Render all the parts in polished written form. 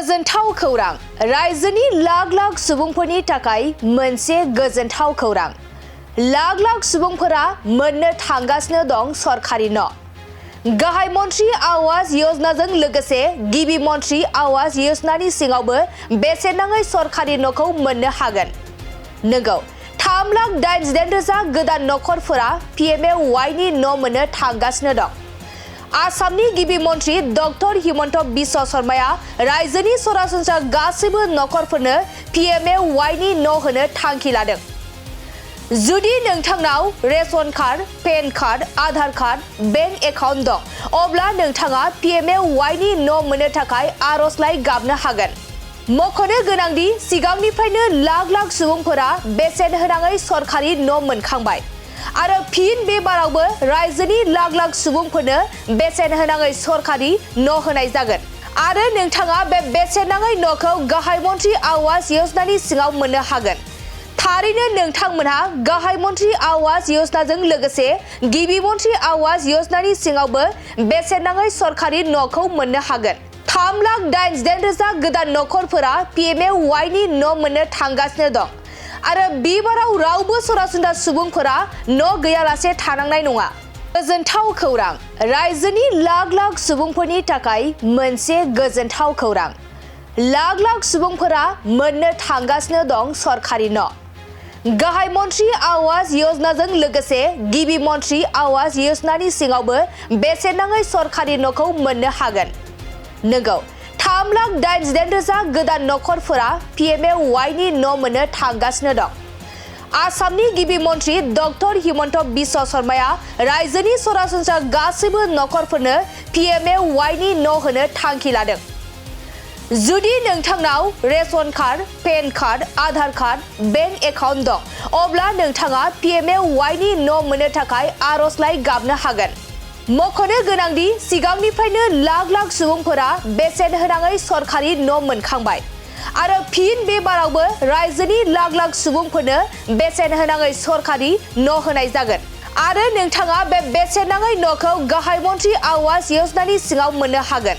गोजोनथाव खौरां रायजोनि लाख लाख सुबुंफोरनि थाखाय मोनसे गोजोनथाव खौरां लाख लाख सुबुंफोरा मोननो थांगासिनो दं सरकारि न' गाहाय मन्त्रि आवास योजनाजों लोगोसे गिबि मन्त्रि आवास योजनानि सिङावबो बेसेन नाङै सरकारि न'खौ मोननो हागोन। नंगौ 3,89,000 गोदान नखरफोरा PMAY नि न' मोननो थांगासिनो दं। आसामनि गिबि मन्त्रि डक्टर हिमन्त बिश्व शर्माया रायजोनि सरासनस्रा गासैबो नखरफोरनो PMAY नि न' होनो थांखि लादों। जुदि नोंथांनाव ration card, PAN card, Aadhaar card, bank account दं अब्ला नोंथाङा PMAY नि न' मोननो थाखाय आर'जलाइ गाबनो हागोन। मख'नो गोनांदि सिगांनिफ्रायनो लाख लाख सुबुंफोरा बेसेन होनाङै सरकारि न' मोनखांबाय आरो फिन बे बारावबो रायजोनि लाख लाख सुबुंफोरनो बेसेन होनाङै सरकारि न' होनाय जागोन आरो नोंथाङा बे बेसेन नाङै न'खौ गाहाय मन्त्रि आवास योजनानि सिङाव मोननो हागोन। थारैनो नोंथांमोनहा गाहाय मन्त्रि आवास योजनाजों लोगोसे गिबि मन्त्रि आवास योजनानि सिङावबो बेसेन नाङै सरकारि न'खौ मोननो हागोन। 3,89,000 गोदान नखरफोरा PMAY नि न' मोननो थांगासिनो दं आरो बिबाराव रावबो सरासनस्रा सुबुंफोरा न' गैयालासे थानांनाय नङा। गोजोनथाव खौरां रायजोनि लाख लाख सुबुंफोरनि थाखाय मोनसे गोजोनथाव खौरां लाख लाख सुबुंफोरा मोननो थांगासिनो दं सरकारि न' गाहाय मन्त्रि आवास योजनाजों लोगोसे गिबि मन्त्रि आवास योजनानि सिङावबो बेसेन नाङै सरकारि न'खौ मोननो हागोन। नंगौ 3,89,000 गोदान नखरफोरा PMAY नि न' मोननो थांगासिनो दं। आसामनि गिबि मन्त्रि डक्टर हिमन्त बिश्व शर्माया रायजोनि सरासनस्रा गासैबो नखरफोरनो PMAY नि न' होनो थांखि लादों। जुदि नोंथांनाव ration card, PAN card, Aadhaar card, bank account दं अब्ला नोंथाङा PMAY नि न' मोननो थाखाय आर'जलाइ गाबनो हागोन। मख'नो गोनांदि सिगांनिफ्रायनो लाख लाख सुबुंफोरा बेसेन होनाङै सरकारि न' मोनखांबाय आरो फिन बे बारावबो रायजोनि लाख लाख सुबुंफोरनो बेसेन होनाङै सरकारि न' होनाय जागोन आरो नोंथाङा बे बेसेन नाङै न'खौ गाहाय मन्त्रि आवास योजनानि सिङाव मोननो हागोन।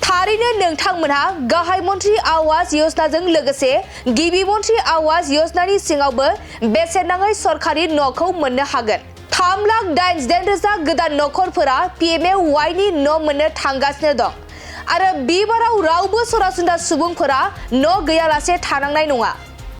थारैनो नोंथांमोनहा गाहाय मन्त्रि आवास योजनाजों लोगोसे गिबि मन्त्रि आवास योजनानि सिङावबो बेसेन नाङै सरकारि न'खौ मोननो हागोन। 3,89,000 गोदान नखरफोरा PMAY नि न' मोननो थांगासिनो दं आरो बिबाराव रावबो सरासनस्रा सुबुंफोरा न' गैयालासे थानांनाय नङा।